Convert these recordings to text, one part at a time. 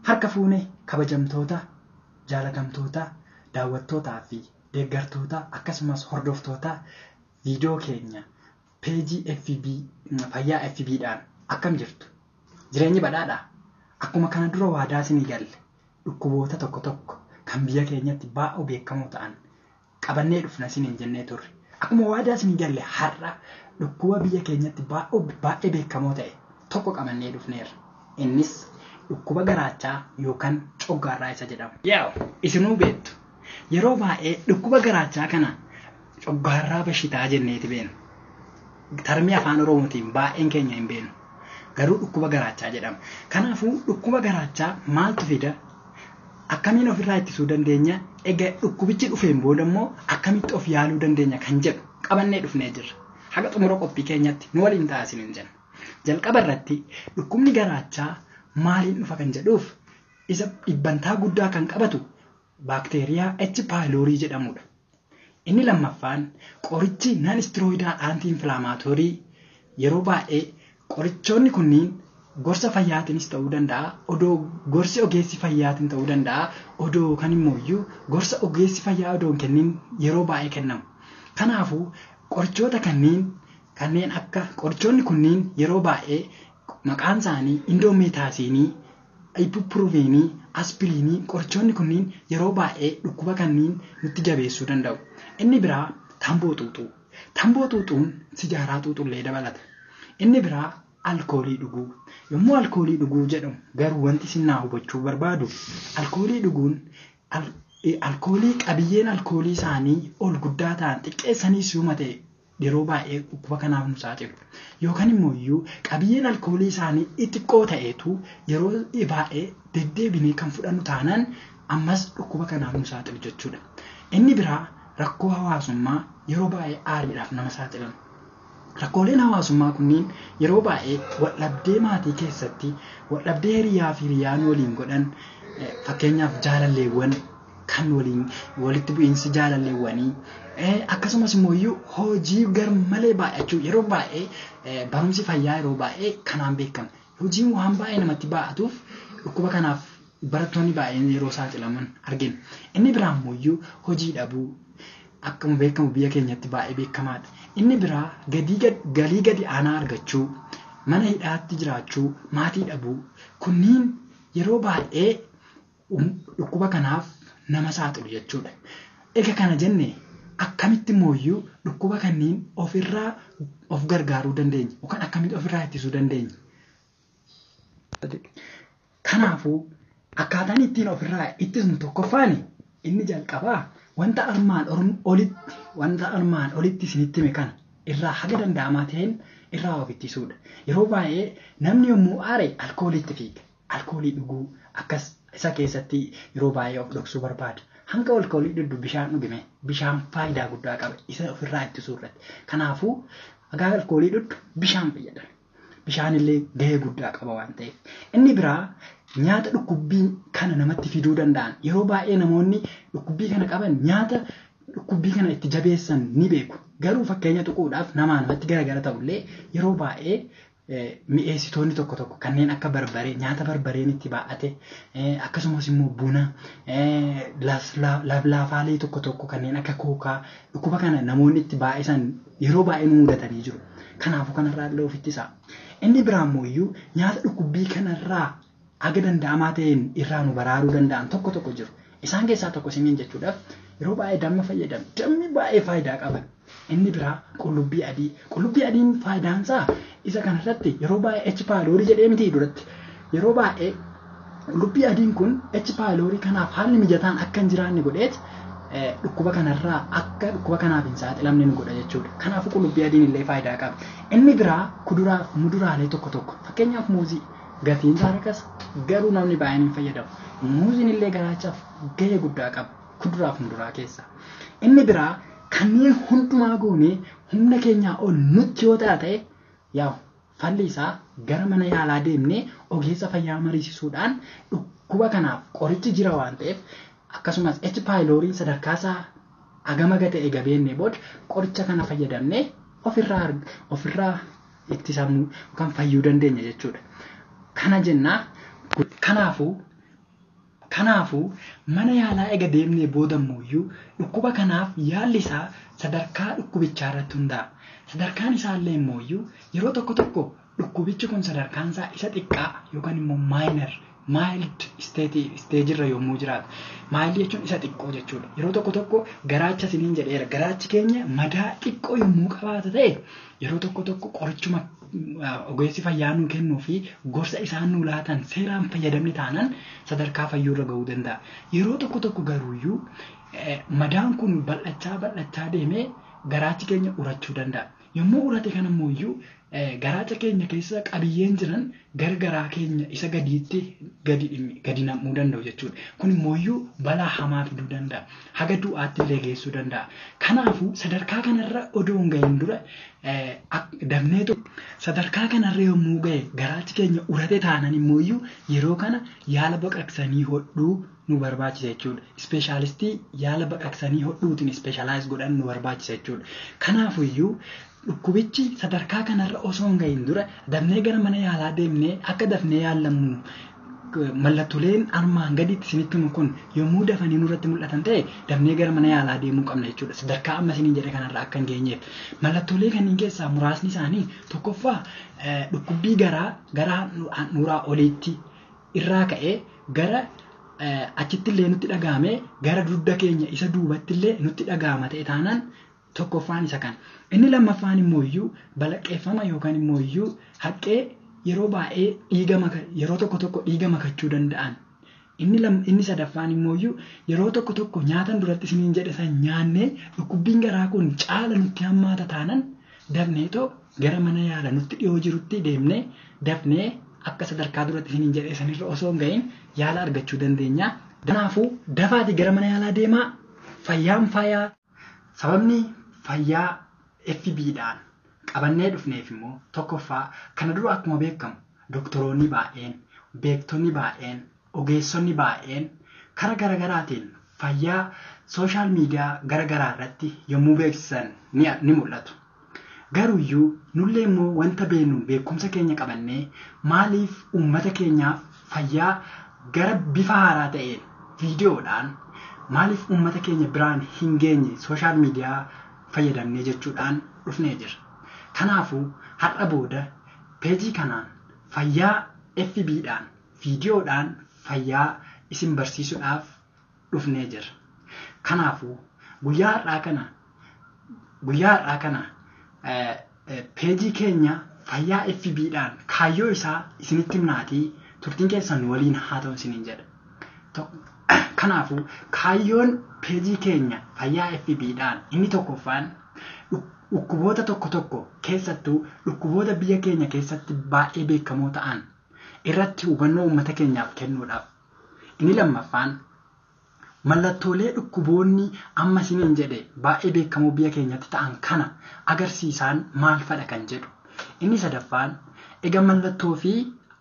Harka fuunee kabajamtoota, jaalatamtoota, daawwattootaa fi deeggartoota akkasumas hordoftoota viidiyoo keenya peejii FB fayyaa FBdhaan akkam jirtu? Jireenyi badhaadhaa? Akkuma kana dura waadaa isinii galle dhukkuboota tokko tokko kan biyya keenyatti baay'ee beekamoo ta'an qabannee dhufna isiniin jennee turre. Akkuma waadaa isinii galle har'a dhukkuba biyya keenyatti baay'ee beekamoo ta'e tokko qabannee dhufneerra. Innis dhukkuba garaachaa yookaan coggaarraa isa jedhama. Yaa isinuu beektu yeroo baay'ee dhukkuba garaachaa kana coggaarraa bashitaa jenneeti beekna. Tarmii afaan Oromootiin baay'een keenya hin beeknu. Garuu dhukkuba garaachaa jedhama. Kanaafuu dhukkuba garaachaa maaltu fida? Akkamiin ofirraa ittisuu dandeenya? Egaa dhukkubichi dhufeen booda immoo akkamitti of yaaluu dandeenya kan jedhu qabannee dhufnee jirra. Haga xumura qophii keenyatti nu waliin ta'aa isiniin jenna. Jalqaba irratti dhukkubni garaachaa maaliin dhufa kan jedhuuf isa dhibbantaa guddaa kan qabatu baakteeriyaa H. pylori jedhamudha. Inni lammaffaan qorichi non steroidal anti inflammatory yeroo baay'ee qorichoonni kunniin gorsa fayyaatiinis ta'uu danda'a, odoo gorsi ogeessi fayyaatiin ta'uu danda'a, odoo kan immoo gorsa ogeessi fayyaa odoo hin kennin yeroo baay'ee kennamu. Kanaafuu qorichoota kanneen akka qorichoonni kunniin yeroo baay'ee maqaan isaanii indomethacin, ibuprofen, aspirin qorichoonni kunniin yeroo baay'ee dhukkuba kanneen nutti jabeessuu danda'u. Inni biraa tamboo xuuxuu. Tamboo xuuxuun sijaaraa xuuxullee dabalata. Inni biraa alkoolii dhuguu. Yommuu alkoolii dhuguu jedhamu garuu wanti isin naa hubachuu barbaadu alkoolii dhuguun alkoolii qabiyyeen alkoolii isaanii ol guddaa ta'an xiqqeessaniis yoo ta'e yeroo baay'ee dhukkuba kanaaf nu saaxilu. Yookaan immoo iyyuu qabiyyeen alkoolii isaanii xixiqqoo ta'eetu yeroo baay'ee deddeebinee kan fudhannu taanaan ammas dhukkuba kanaaf nu saaxilu jechuudha. Inni biraa rakkoo hawaasummaa yeroo baay'ee aariidhaaf nama saaxilan. Rakkooleen hawaasummaa kunniin yeroo baay'ee waldhabdee maatii keessatti waldhabdee hiriyaa fi hiriyaan waliin godhan fakkeenyaaf jaalalleewwan kan waliin walitti bu'iinsi jaalalleewwanii akkasumas immoo iyyuu hojii garmalee baay'achuu yeroo baay'ee barumsi fayyaa yeroo baay'ee kanaan beekama. Hojiin waan baay'ee namatti baay'atuuf dhukkuba kanaaf barattoonni baay'een yeroo saaxilaman argina. Inni biraa immoo iyyuu hojii dhabuu akkuma beekamu biyya keenyatti baay'ee beekamaadha. Inni biraa galii gadi aanaa argachuu, mana hidhaatti jiraachuu, maatii dhabuu kunniin yeroo baay'ee dhukkuba kanaaf nama saaxilu jechuudha. Egaa kana jenne akkamitti immoo iyyuu dhukkuba kanneen ofirraa of gargaaruu dandeenya yookaan akkamitti ofirraa ittisuu dandeenya? Kanaafuu akkaataan ittiin ofirraa ittisnu tokkoffaan inni jalqabaa wanta armaan olitti isinitti hime kana irraa haga danda'amaa ta'een irraa of ittisuudha. Yeroo baay'ee namni yommuu aare alkooliitti fiiga. Alkoolii dhuguu akkas isa keessatti yeroo baay'ee of dhoksuu barbaada. Hanga alkoolii dhugdu bishaan dhugime bishaan faayidaa guddaa qaba isa ofirraa ittisuu irratti. Kanaafuu haga alkoolii dhugdu bishaan fayyadame. Bishaan illee gahee guddaa qaba waan ta'eef. Inni biraa nyaata dhukkubbii kana namatti fiduu danda'an yeroo baay'ee namoonni dhukkubbii kana qaban nyaata dhukkubbii kana itti jabeessan ni beeku. Garuu fakkeenya tuquudhaaf namaa namatti garagara ta'ullee yeroo baay'ee mi'eessitoonni tokko tokko kanneen akka barbaree nyaata barbareen itti baay'ate akkasumas immoo buna laafaalee tokko tokko kanneen akka kookaa dhukkuba kana namoonni itti baay'isan yeroo baay'ee nu mudatanii jiru. Kanaafuu kanarraa illee of ittisaa. Inni biraa immoo iyyuu nyaata dhukkubbii kanarraa haga danda'amaa ta'een irraa nu baraaruu danda'an tokko tokko jiru. Isaan keessaa tokko isiniin jechuudhaaf yeroo baay'ee damma fayyadamu. Dammi baay'ee faayidaa qaba. Inni biraa qullubbii adii. Qullubbii adiin faayidaan isaa isa kanarratti yeroo baay'ee H. pylori jedhee miti duratti. Yeroo baay'ee qullubbii adiin kun H. pylori kanaaf haalli mijataan akka hin jiraanne godheet dhukkuba kanarraa akka dhukkuba kanaaf hin saaxilamne nu godha jechuudha. Kanaafuu qullubbii adiin illee faayidaa qaba. Inni biraa kuduraa fi muduraalee tokko tokko fakkeenyaaf muuzii gatiin isaa rakas garuu namni baay'een hin fayyadamu. Muuziin illee garaachaaf gahee guddaa qaba kuduraa fi muduraa keessaa. Inni biraa kanneen hundumaa goonee humna keenyaa ol nutti yoo ta'e yaa falli isaa gara mana yaalaa deemnee ogeessa fayyaa mariisisuudhaan dhukkuba kanaaf qorichi jira waan ta'eef akkasumas H. pylori sadarkaa isaa hagam aga ta'e gabeennee booda qoricha kana fayyadamnee ofirraa ittisamuu yookaan fayyuu dandeenya jechuudha. Kana jennaa kanaafuu Kanaafuu mana yaalaa ega deemnee boodammuyyuu dhukkuba kanaaf yaalli isaa sadarkaa dhukkubichaa irratti hundaa'a. Sadarkaan isaallee immoo yeroo tokko tokko dhukkubichi kun sadarkaan isaa isa xiqqaa yookaan immoo minor mild stageirra yommuu jiraatu. Mild jechuun isa xiqqoo jechuudha. Yeroo tokko tokko garaacha isiniin jedheera. Garaachi keenya madaa xiqqoo yommuu qabaata ta'e yeroo tokko tokko qorichuma ogeessi fayyaa nuu kennuu fi gorsa isaan nuu laatan seeraan fayyadamne taanaan sadarkaa fayyuurra gahuu danda'a. Yeroo tokko tokko garuuyyuu madaan kun bal'achaa bal'achaa deemee garaachi keenya urachuu danda'a. Yommuu urate kana immoo garaacha keenya keessa qabiyyeen jiran gara garaa keenya isa gadiitti gadi nam'uu danda'u jechuudha. Kun immoo balaa hamaa fiduu danda'a. Haga du'aatti illee geessuu danda'a. Kanaafuu sadarkaa kanarra odoo hin gahin dura dafneetu sadarkaa kanarra yommuu gahe garaachi keenya urate taanan immoo yeroo kana yaala baqaqsanii hodhuu nu barbaachisa jechuudha. Ispeeshaalistii yaala baqaqsanii hodhuutiin ispeeshaalaayiz godhan nu barbaachisa jechuudha. Kanaafuyyuu dhukkubichi sadarkaa kanarra osoo hin gahin dura dafnee gara mana yaalaa deemnee akka dafnee yaalamnu mallattooleen armaan gaditti isinitti himu kun yommuu dafanii nurratti mul'atan ta'e dafnee gara mana yaalaa deemuu qabna jechuudha. Sadarkaa amma isiniin jedhe kanarra akka hin geenyeef. Mallattoolee kanneen keessaa muraasni isaanii tokkoffaa dhukkubbii garaa gara handhuuraa oliitti irraa ka'ee gara achitti illee nutti dhagahame gara dugda keenya isa duubatti illee nutti dhagahama ta'e taanaan tokkoffaan isa kana. Inni lammaffaan immoo iyyuu balaqqeeffama yookaan immoo iyyuu haqqee yeroo baay'ee dhiiga yeroo tokko tokko dhiiga makachuu danda'an. Inni sadaffaan immoo iyyuu yeroo tokko tokko nyaatan duratti isiniin jedhe san nyaannee dhukkubbiin garaa kun caala nutti hammaata taanan dafneetoo gara mana yaala nutti dhiyoo jirutti deemnee dafnee akka sadarkaa duratti isiniin jedhe sanirra osoo hin gahin yaala argachuu dandeenya. Kanaafuu dafaati gara mana yaalaa deemaa. Fayyaan fayyaa. Sababni fayyaa FB'dhaan qabannee dhufneef immoo tokkoffaa kana dura akkuma beekamu doktoroonni baay'een, beektonni baay'een, ogeessonni baay'een karaa garaagaraatiin fayyaa sooshaal miidiyaa garaagaraa irratti yommuu beeksisan ni mul'atu. Garuuyyuu nullee immoo wanta beeknu beekumsa keenya qabannee maaliif uummata keenyaaf fayyaa gara bifa haaraa ta'een viidiyoodhaan maaliif uummata keenya biraan hin geenye sooshaal miidiyaa fayyadamnee jechuudhaan dhufnee jira. Kanaafuu har'a booda peejii kanaan fayyaa FB'dhaan viidiyoodhaan fayyaa isin barsiisuudhaaf dhufnee jira. Kanaafuu guyyaa har'aa kana peejii keenya fayyaa FB'dhaan kaayyoo isaa isinitti himnaatii turtiin keessan waliin haa ta'u isiniin jedha. Kanaafuu kaayyoon peejii keenya fayyaa FB'dhaan inni tokkoffaan dhukkuboota tokko tokko keessattuu dhukkuboota biyya keenya keessatti baay'ee beekamoo ta'an irratti hubannoo uummata keenyaaf kennuudhaaf. Inni lammaffaan mallattoolee dhukkuboonni amma isiniin jedhe baay'ee beekamoo biyya keenyatti ta'an kana agarsiisaan maal fadha kan jedhu. Inni sadaffaan egaa mallattoo fi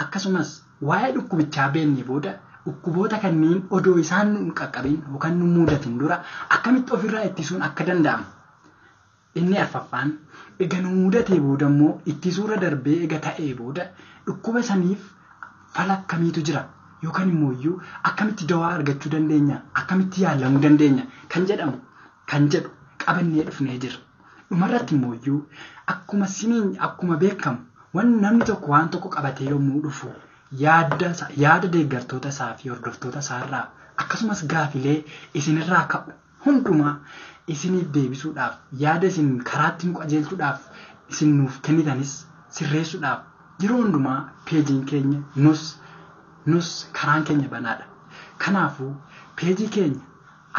akkasumas waa'ee dhukkubichaa beeknee booda dhukkuboota kanneen odoo isaan nu qaqqabin yookaan nu mudatin dura akkamitti ofirraa ittisuun akka danda'amu. Inni arfaffaan egaa nu mudatee booda immoo ittisuurra darbee egaa ta'ee booda dhukkuba saniif fala akkamiitu jira yookaan immoo iyyuu akkamitti dawaa argachuu dandeenya akkamitti yaalamuu dandeenya kan jedhamu kan jedhu qabannee dhufnee jira. Dhumarratti immoo iyyuu akkuma beekamu wanni namni tokko waan tokko qabatee yommuu dhufu yaada deeggartoota isaa fi hordoftoota isaarraa akkasumas gaafilee isinirraa ka'u hundumaa isiniif deebisuudhaaf yaada isin karaatti nu qajeelchuudhaaf isin nuuf kennitanis sirreessuudhaaf yeroo hundumaa peejiin keenya nus karaan keenya banaadha. Kanaafuu peejii keenya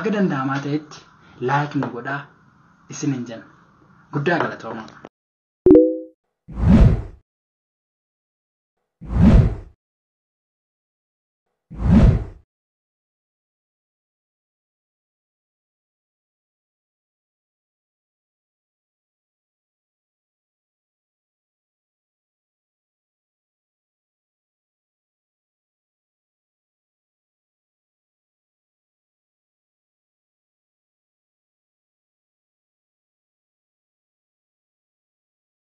aga danda'amaa ta'etti laayik nu godhaa isiniin jenna. Guddaa galatoomaa.